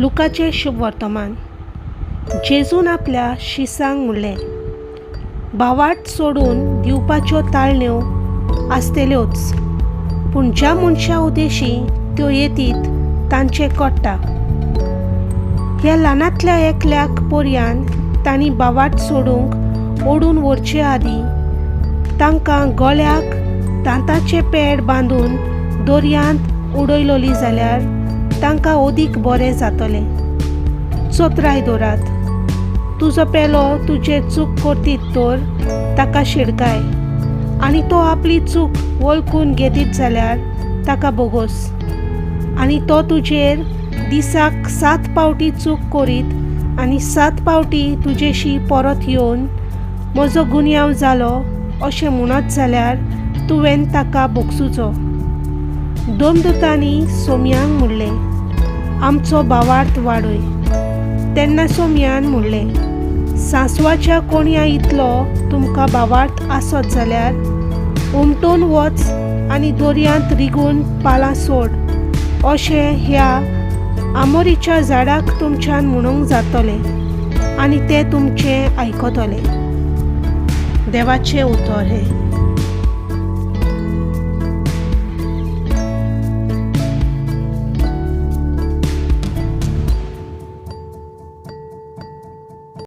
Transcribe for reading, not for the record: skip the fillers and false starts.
लुकाचें शुभवर्तमान. जेजून आपल्या शिसांक म्हणलें, भावार्थ सोडून दिवपाच्यो ताळण्यो आसतल्योच, पूण ज्या मनशा उदेशी त्यो येतीत तांचें कोट्टा. ह्या ल्हानांतल्या एकल्याक पोरयान तांणी भावार्थ सोडूंक ओडून व्हरचे आदीं तांकां गळ्याक दांताचें पेड बांदून दर्यांत उडयलोली जाल्यार तांकां अदीक बरें जातलें. चतराय दवरात. तुजो पेलो तुजेर चूक करतीत तर ताका शिडकाय आनी तो आपली चूक वळखून घेतीत जाल्यार ताका बोगोस. आनी तो तुजेर दिसाक 7 पावटी चूक करीत आनी 7 पावटी तुजेशी परत येवन म्हजो गुन्यांव जालो अशें म्हणत जाल्यार तुवें ताका बोगसुचो. दोमदूतांनी सोम्यांक म्हणलें, आमचो भावार्थ वाडय. तेन्ना सोम्यान म्हणलें, सांसवाच्या कोणया इतलो तुमकां भावार्थ आसत जाल्यार उमटून वच आनी दर्यांत रिगून पालां सोड अशें ह्या आमोरीच्या झाडाक तुमच्यान म्हणूंक जातलें आनी तें तुमचें आयकतलें. देवाचें उतर हें.